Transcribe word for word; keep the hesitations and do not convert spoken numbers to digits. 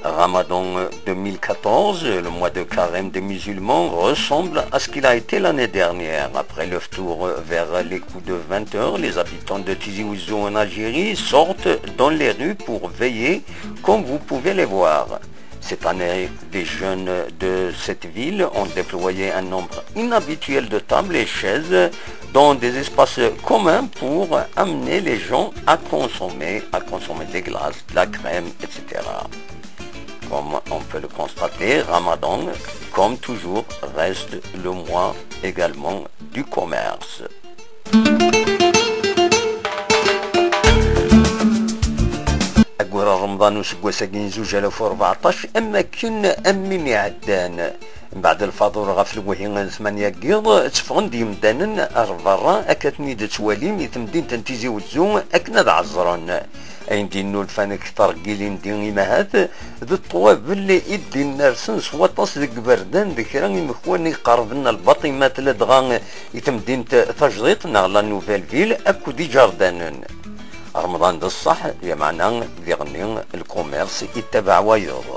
Ramadan deux mille quatorze, le mois de carême des musulmans ressemble à ce qu'il a été l'année dernière. Après leur tour vers les coups de vingt heures, les habitants de Tizi Ouzou en Algérie sortent dans les rues pour veiller, comme vous pouvez les voir. Cette année, des jeunes de cette ville ont déployé un nombre inhabituel de tables et chaises dans des espaces communs pour amener les gens à consommer, à consommer des glaces, de la crème, et cetera. Comme on peut le constater, Ramadan, comme toujours, reste le mois également du commerce. Ayyur Remḍan useggas-agi n zuǧ alaf u rbeɛṭac, am wakken am win iɛeddan. Mbeɛd lfaḍur ɣef lewhi n tmanya n yiḍ, tteffɣen-d yimdanen ar berra akka ad ten-id-ttwalin i temdint n Tizi Wezzu akken ad ɛeẓren. Ayen d-yennulfan deg tergilin-nni imahat d ṭṭwabel i d-innersen s waṭas deg iberdan d kra imekwan iqerben ar lbaṭimat, ladɣa i temdint tajdiṭ neɣ la nouvelle ville akked iǧerdanen. Remḍan d ṣṣeḥ, lameɛna diɣenni lkumirs ittabaɛ wayeḍ.